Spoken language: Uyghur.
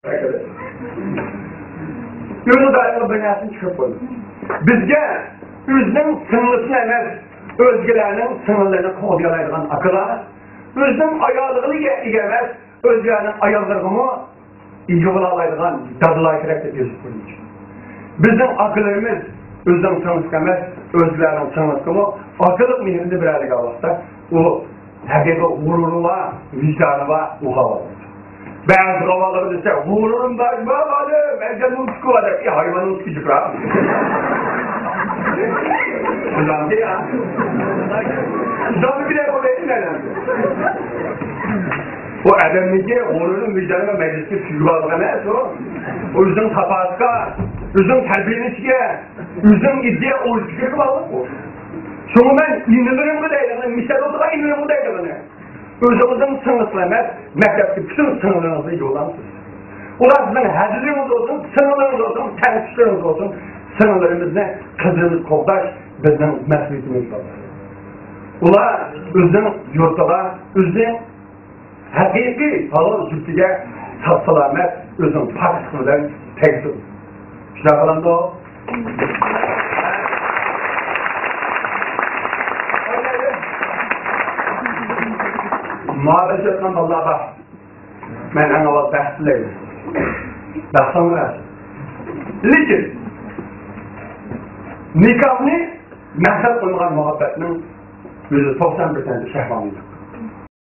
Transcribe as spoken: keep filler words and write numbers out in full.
ئۆزى دائىم بىر نەرسىنى چىقىرىپ قويدى. بىزگە ئۆزىنىڭ سىڭلىسىنى ئەمەس، ئۆزگىلەرنىڭ سىڭىللىرىنى قوغدىيالايدىغان ئاكىلار، ئۆزىنىڭ ئايالىغىلا ئىگە ئەمەس، ئۆزگىلەرنىڭ ئاياللىرىغىمۇ ئىگە بولالايدىغان دادىلار كېرەك دەپ يېزىپ قويدۇم. بىزنىڭ ئاكىلىرىمىز ئۆزىنىڭ سىڭلىسىگە ئەمەس، ئۆزگىلەرنىڭ سىڭلىسىگىمۇ ئاكىلىق مېھرىنى بېرەلىگەن ۋاقىتتا، ئۇ ھەقىقىي غۇرۇرى بار، ۋىجدانى بار، ئۇ ھاۋا. بەزى ھاۋالار دېسە، غۇرۇرۇم بار، بار، بار، مەن جەننەتنىڭ تۈكى بار دەپ، ئى، ھايۋاننىڭ تۈكى جىقراق. شۇنداقمۇ يا؟ شۇنداقمۇ بىلەر بۇ بەيتلەر. بۇ ئادەمنىڭكى غۇرۇرى، ۋىجدانى ۋە مەجلىسكە تۈگۈپ ئالغان ئەمەس ئۇ. ئۆزىنىڭ ساپاسىغا، ئۆزىنىڭ تەربىيەلىنىشىگە، ئۆزىنىڭ ئىدىيە ئوي-پىكرىگە باغلىق ئۇ. شۇڭا مەن ئىنىلىرىمغا دەيدىغىنى، مىسال ئوتىغا ئىنىلىرىمغا دەيدىغىنى، ئۆزىڭىزنىڭ سىڭلىسىلا ئەمەس، مەكتەپتىكى پۈتۈن سىڭلىلىرىڭىزنى يوللاڭ. ئۇلار سىزنىڭ ھەدىلىرىڭىز بولسۇن، سىڭلىلىرىڭىز بولسۇن، تەڭتۇشلىرىڭىز بولسۇن، سىڭلىلىرىمىزنى، قىزلىرىمىزنى قوغداش بىزنىڭ مەسئۇلىيىتىمىز بولىدۇ. ئۇلار ئۆزىنىڭ يۇرتىغا، ئۆزىنىڭ ھەقىقىي ھالال جۈپتىگە ساق-سالامەت ئۆزىنىڭ پاكلىقى بىلەن تەگسۇن. شۇنداق قىلامدۇ؟ مۇھاپىزەت قىلغان بالىلارغا مەن ئەڭ ئاۋۋال بەخت تىلەيمەن. بەخت ئالمايسىز. لېكىن نىكاھنى مەقسەت قىلمىغان مۇھەببەتنىڭ يۈزدە توقسان پىرسەنتى شەھۋانىيلىق.